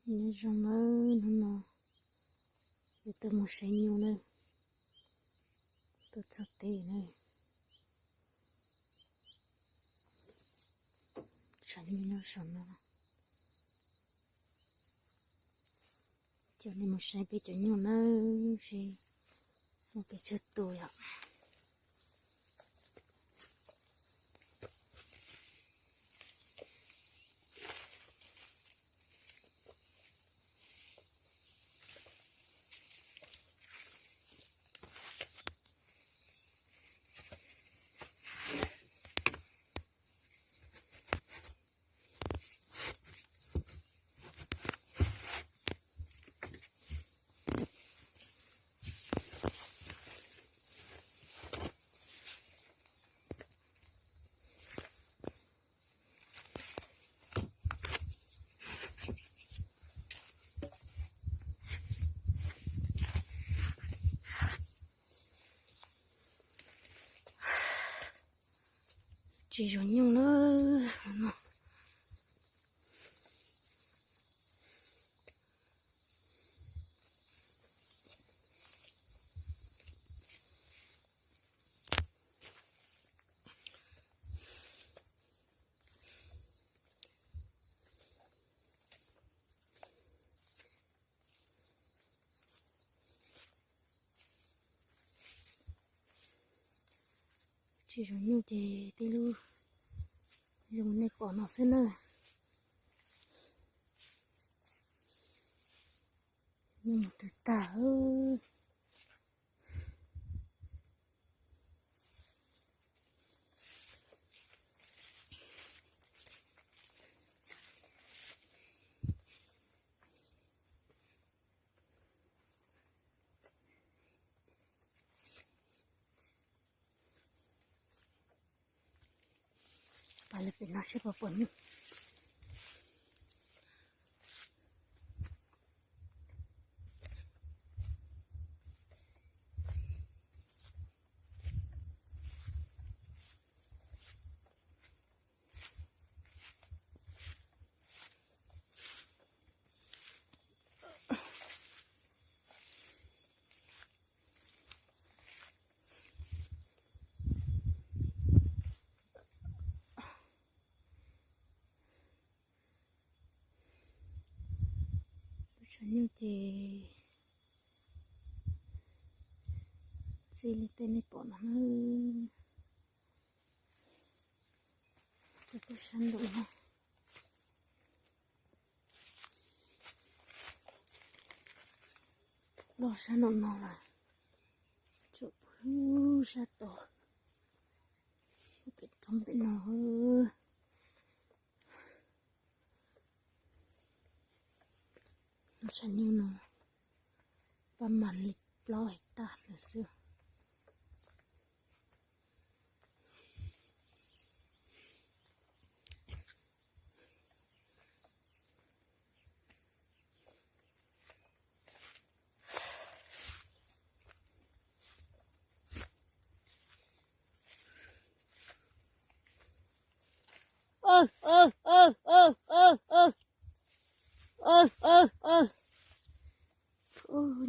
Nyob zoo nawb, hnub no yuav tuaj mus saib nyuj nawb, tuaj txog teb nawb. Tshav nyuj nyob saum no. Coj nej mus saib peb cov nyuj nawb, seb muaj pes tsawg tus yom. Tsis zoo nyuj na. Tsis zoo nyuj ces tej lub zoo nej pom no xwb na. Nyuj mus twg tag. Pab lawv pem no seb puas pom nyuj. Lub tshav nyuj ces txij li tej nej pom no na. Tsis pub sab nraum no. Loj sab nraum no lawm. Tsuas pub sab tod. Pem roob pem no. Lub tshav nyuj no pab mam li plaub hais tag lawm xwb.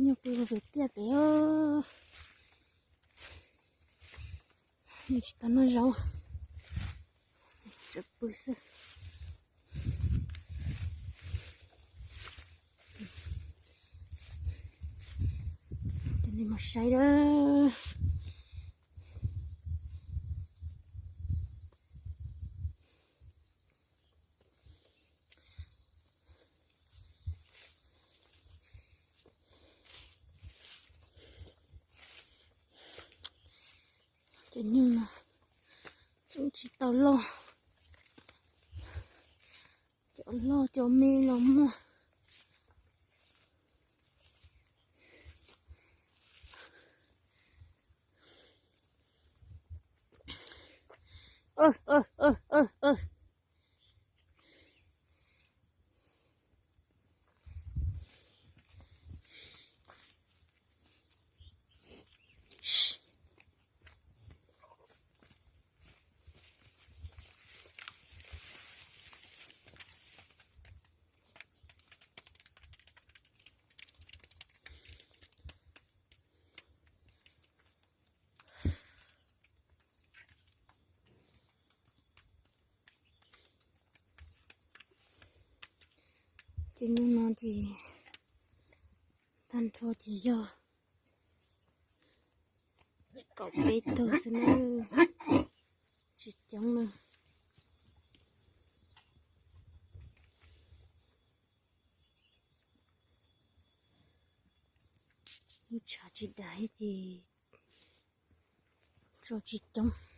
Nyuj pw pem tiaj pem os. Nyuj tsis tau noj zaub, tseem pw xwb. Coj nej mus saib na. Cov nyuj no tseem tsis tau loj, cov loj cov me los muaj. Peb hnub no ces tag nrho ces yog kaum peb tug xwb na, tsis coob na. Lub tshav tsis dav ces tso tsis coob.